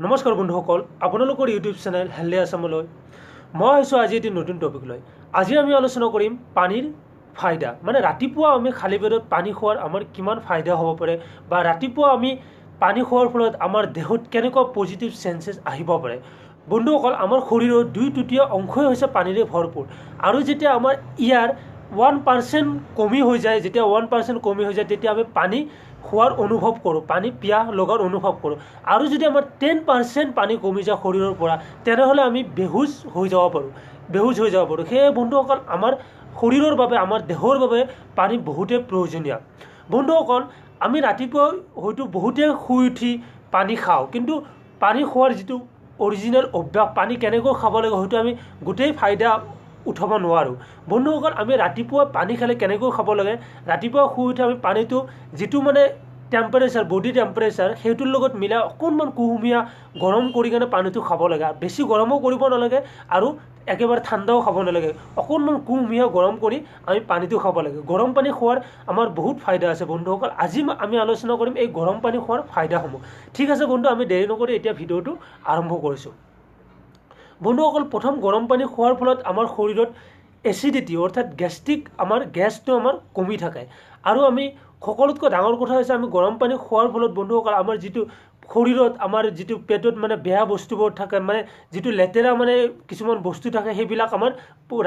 নমস্কাৰ বন্ধুসকল, আপোনালোকৰ ইউটিউব চেনেল হেল্ডি আছামলৈ মই আহিছোঁ আজি এটি নতুন টপিক লৈ। আজি আমি আলোচনা কৰিম পানীৰ ফাইদা, মানে ৰাতিপুৱা আমি খালী পেটত পানী খোৱাৰ আমাৰ কিমান ফাইদা হ'ব পাৰে বা ৰাতিপুৱা আমি পানী খোৱাৰ ফলত আমাৰ দেহত কেনেকুৱা পজিটিভ চেঞ্চেছ আহিব পাৰে। বন্ধুসকল, আমাৰ শৰীৰৰ 2/3 অংশই হৈছে পানীৰে ভৰপূৰ আৰু যেতিয়া আমাৰ ইয়াৰ 1% কমি হৈ যায়, যেতিয়া 1% কমি হৈ যায় তেতিয়া আমি পানী খোৱাৰ অনুভৱ কৰোঁ, পানী পিয়াহ লগাৰ অনুভৱ কৰোঁ। আৰু যদি আমাৰ 10% পানী কমি যায় শৰীৰৰ পৰা, তেনেহ'লে আমি বেহুজ হৈ যাব পাৰোঁ, বেহুজ হৈ যাব পাৰোঁ। সেয়ে বন্ধুসকল, আমাৰ শৰীৰৰ বাবে, আমাৰ দেহৰ বাবে পানী বহুতেই প্ৰয়োজনীয়। বন্ধুসকল, আমি ৰাতিপুৱা হয়তো বহুতে শুই উঠি পানী খাওঁ, কিন্তু পানী খোৱাৰ যিটো অৰিজিনেল অভ্যাস, পানী কেনেকৈ খাব লাগে হয়তো আমি গোটেই ফাইদা উঠাব নোৱাৰোঁ। বন্ধুসকল, আমি ৰাতিপুৱা পানী খালে কেনেকৈ খাব লাগে, ৰাতিপুৱা শুই উঠি আমি পানীটো যিটো মানে টেম্পাৰেচাৰ, বডি টেম্পাৰেচাৰ, সেইটোৰ লগত মিলাই অকণমান কুহুমীয়া গৰম কৰি কেনে পানীটো খাব লাগে। বেছি গৰমো কৰিব নালাগে আৰু একেবাৰে ঠাণ্ডাও খাব নালাগে, অকণমান কুহুমীয়া গৰম কৰি আমি পানীটো খাব লাগে। গৰম পানী খোৱাৰ আমাৰ বহুত ফাইদা আছে বন্ধুসকল। আজি আমি আলোচনা কৰিম এই গৰম পানী খোৱাৰ ফাইদাসমূহ। ঠিক আছে বন্ধু, আমি দেৰি নকৰি এতিয়া ভিডিঅ'টো আৰম্ভ কৰিছোঁ। বন্ধুসকল, প্ৰথম গৰম পানী খোৱাৰ ফলত আমাৰ শৰীৰত এচিডিটি অৰ্থাৎ গেষ্ট্ৰিক, আমাৰ গেছটো আমাৰ কমি থাকে। আৰু আমি সকলোতকৈ ডাঙৰ কথা হৈছে আমি গৰম পানী খোৱাৰ ফলত বন্ধুসকল আমাৰ যিটো শৰীৰত, আমাৰ যিটো পেটত মানে বেয়া বস্তুবোৰ থাকে, মানে যিটো লেতেৰা মানে কিছুমান বস্তু থাকে, সেইবিলাক আমাৰ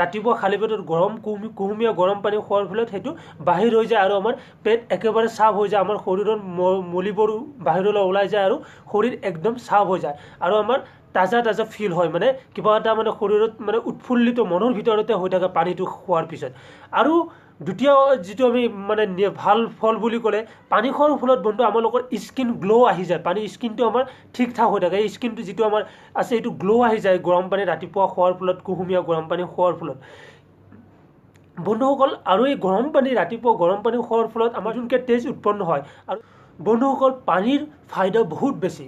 ৰাতিপুৱা খালী পেটত গৰম কুহুমীয়া গৰম পানী খোৱাৰ ফলত সেইটো বাহিৰ হৈ যায় আৰু আমাৰ পেট একেবাৰে চাফ হৈ যায়, আমাৰ শৰীৰৰ মলিবোৰ বাহিৰলৈ ওলাই যায় আৰু শৰীৰ একদম চাফ হৈ যায় আৰু আমাৰ তাজা তাজা ফিল হয়, মানে কিবা এটা মানে শৰীৰত মানে উৎফুল্লিত মনৰ ভিতৰতে হৈ থাকে পানীটো খোৱাৰ পিছত। আৰু দ্বিতীয় যিটো আমি মানে ভাল ফল বুলি ক'লে, পানী খোৱাৰ ফলত বন্ধু আমালোকৰ স্কিন গ্ল' আহি যায়, পানী স্কিনটো আমাৰ ঠিক ঠাক হৈ থাকে, এই স্কিনটো যিটো আমাৰ আছে এইটো গ্ল' আহি যায় গৰম পানী ৰাতিপুৱা খোৱাৰ ফলত, কুহুমীয়া গৰম পানী খোৱাৰ ফলত। বন্ধুসকল, আৰু এই গৰম পানী ৰাতিপুৱা গৰম পানী খোৱাৰ ফলত আমাৰ নতুনকৈ তেজ উৎপন্ন হয়। আৰু বন্ধুসকল, পানীৰ ফাইদা বহুত বেছি।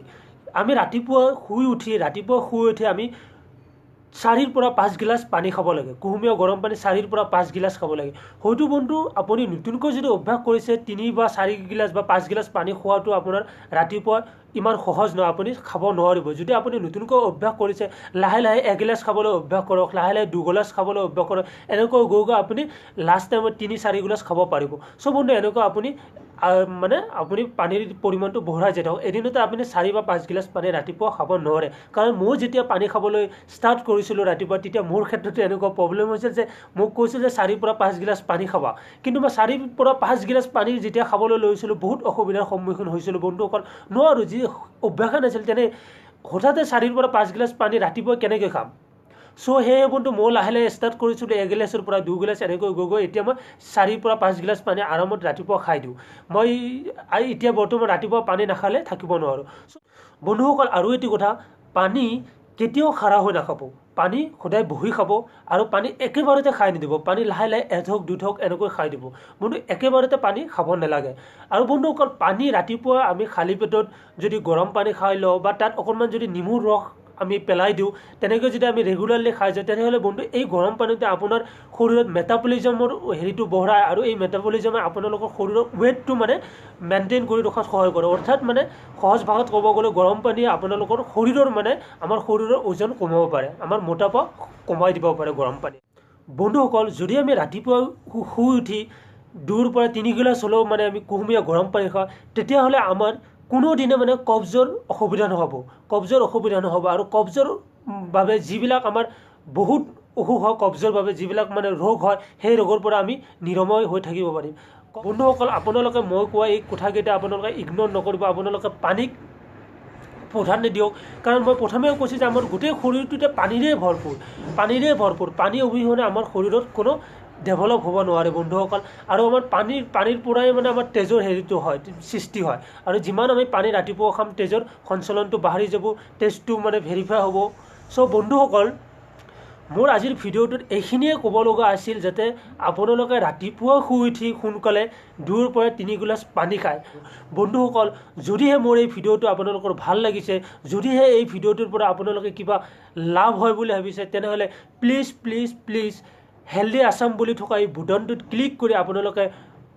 আমি ৰাতিপুৱা শুই উঠি আমি 4ৰ পৰা 5 গিলাচ পানী খাব লাগে, কুহুমীয়া গৰম পানী 4ৰ পৰা 5 গিলাচ খাব লাগে। হয়তো বন্ধু আপুনি নতুনকৈ যদি অভ্যাস কৰিছে 3 বা 4 গিলাচ বা 5 গিলাচ পানী খোৱাটো আপোনাৰ ৰাতিপুৱা ইমান সহজ নহয়, আপুনি খাব নোৱাৰিব। যদি আপুনি নতুনকৈ অভ্যাস কৰিছে, লাহে লাহে 1 গিলাচ খাবলৈ অভ্যাস কৰক, লাহে লাহে 2 গিলাচ খাবলৈ অভ্যাস কৰক, এনেকৈ গৈ গৈ আপুনি লাষ্ট টাইমত 3-4 গিলাচ খাব পাৰিব। চ' বন্ধু, এনেকুৱা আপুনি মানে আপুনি পানীৰ পৰিমাণটো বঢ়াই যাই থাকক। এদিনতে আপুনি 4 বা 5 গিলাচ পানী ৰাতিপুৱা খাব নোৱাৰে। কাৰণ মই যেতিয়া পানী খাবলৈ ষ্টাৰ্ট কৰিছিলোঁ ৰাতিপুৱা, তেতিয়া মোৰ ক্ষেত্ৰতো এনেকুৱা প্ৰব্লেম হৈছিল যে মোক কৈছিল যে 4ৰ পৰা 5 গিলাচ পানী খাবা, কিন্তু মই 4ৰ পৰা 5 গিলাচ পানী যেতিয়া খাবলৈ লৈছিলোঁ বহুত অসুবিধাৰ সন্মুখীন হৈছিলোঁ বন্ধুসকল। নোৱাৰোঁ, যি অভ্যাসে নাছিল তেনে হঠাতে 4ৰ পৰা 5 গিলাচ পানী ৰাতিপুৱা কেনেকৈ খাম। চ' সেয়ে বন্ধু, মই লাহে লাহে ষ্টাৰ্ট কৰিছিলোঁ 1 গিলাচৰ পৰা 2 গিলাচ, এনেকৈ গৈ গৈ এতিয়া মই 4ৰ পৰা 5 গিলাচ পানী আৰামত ৰাতিপুৱা খাই দিওঁ। মই এতিয়া বৰ্তমান ৰাতিপুৱা পানী নাখালে থাকিব নোৱাৰোঁ। বন্ধুসকল, আৰু এটি কথা, পানী কেতিয়াও খাৰা হৈ নাখাব, পানী সদায় বহি খাব আৰু পানী একেবাৰতে খাই নিদিব, পানী লাহে লাহে এঢোক দুঢোক এনেকৈ খাই দিব। বন্ধু, একেবাৰতে পানী খাব নালাগে। আৰু বন্ধুসকল, পানী ৰাতিপুৱা আমি খালী পেটত যদি গৰম পানী খাই লওঁ বা তাত অকণমান যদি নেমুৰ ৰস আমি পেলাই দিওঁ, তেনেকৈ যদি আমি ৰেগুলাৰলি খাই যাওঁ, তেনেহ'লে বন্ধু এই গৰম পানীতে আপোনাৰ শৰীৰত মেটাবলিজমৰ হেৰিটো বঢ়ায় আৰু এই মেটাবলিজমে আপোনালোকৰ শৰীৰৰ ৱেটটো মানে মেইনটেইন কৰি ৰখাত সহায় কৰে। অৰ্থাৎ মানে সহজ ভাষাত ক'ব গ'লে গৰম পানীয়ে আপোনালোকৰ শৰীৰৰ মানে আমাৰ শৰীৰৰ ওজন কমাব পাৰে, আমাৰ মোটাপা কমাই দিব পাৰে গৰম পানী। বন্ধুসকল, যদি আমি ৰাতিপুৱা শুই উঠি 2ৰ পৰা 3 গিলাচ হ'লেও মানে আমি কুহুমীয়া গৰম পানী খাওঁ, তেতিয়াহ'লে আমাৰ কোনোদিনে মানে কব্জৰ অসুবিধা নহ'ব, কব্জৰ অসুবিধা নহ'ব। আৰু কব্জৰ বাবে যিবিলাক আমাৰ বহুত অসুখ হয়, কব্জৰ বাবে যিবিলাক মানে ৰোগ হয়, সেই ৰোগৰ পৰা আমি নিৰাময় হৈ থাকিব পাৰিম। বন্ধুসকল, আপোনালোকে মই কোৱা এই কথাকেইটা আপোনালোকে ইগন'ৰ নকৰিব, আপোনালোকে পানীক প্ৰাধান্য দিয়ক। কাৰণ মই প্ৰথমেও কৈছোঁ যে আমাৰ গোটেই শৰীৰটোতে পানীৰে ভৰপূৰ, পানীৰে ভৰপূৰ। পানী অবিহনে আমাৰ শৰীৰত কোনো ডেভেলপ হ'ব নোৱাৰে বন্ধুসকল। আৰু আমাৰ পানীৰ পৰাই মানে আমাৰ তেজৰ হেৰিটো হয়, সৃষ্টি হয়। আৰু যিমান আমি পানী ৰাতিপুৱা খাম, তেজৰ সঞ্চালনটো বাঢ়ি যাব, তেজটো মানে ভেৰিফাই হ'ব। চ' বন্ধুসকল, মোৰ আজিৰ ভিডিঅ'টোত এইখিনিয়ে ক'ব লগা আছিল যাতে আপোনালোকে ৰাতিপুৱা শুই উঠি সোনকালে 2ৰ পৰা 3 গিলাচ পানী খায়। বন্ধুসকল, যদিহে মোৰ এই ভিডিঅ'টো আপোনালোকৰ ভাল লাগিছে, যদিহে এই ভিডিঅ'টোৰ পৰা আপোনালোকে কিবা লাভ হয় বুলি ভাবিছে, তেনেহ'লে please please please healthy Assam বুলি থকা এই বুটনটোত ক্লিক কৰি আপোনালোকে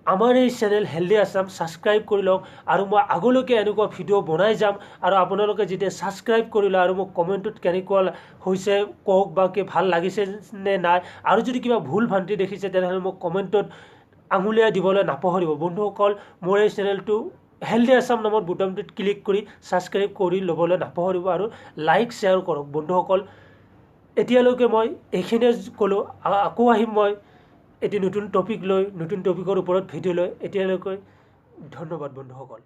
আমাৰ এই চেনেল হেল্ডি আছাম ছাবস্ক্ৰাইব কৰি লওক, আৰু মই আগলৈকে এনেকুৱা ভিডিঅ' বনাই যাম। আৰু আপোনালোকে যেতিয়া ছাবস্ক্ৰাইব কৰি লয় আৰু মোক কমেণ্টত কেনেকুৱা হৈছে কওক, বা কি ভাল লাগিছে নে নাই, আৰু যদি কিবা ভুল ভ্ৰান্তি দেখিছে তেনেহ'লে মোক কমেণ্টত আঙুলিয়াই দিবলৈ নাপাহৰিব। বন্ধুসকল, মোৰ এই চেনেলটো হেল্ডি আছাম নামৰ বুটামটোত ক্লিক কৰি ছাবস্ক্ৰাইব কৰি ল'বলৈ নাপাহৰিব আৰু লাইক শ্বেয়াৰ কৰক। বন্ধুসকল, এতিয়ালৈকে মই এইখিনিয়ে ক'লোঁ। আকৌ আহিম মই এটি নতুন টপিক লৈ, নতুন টপিকৰ ওপৰত ভিডিঅ' লৈ। এতিয়ালৈকে ধন্যবাদ বন্ধুসকল।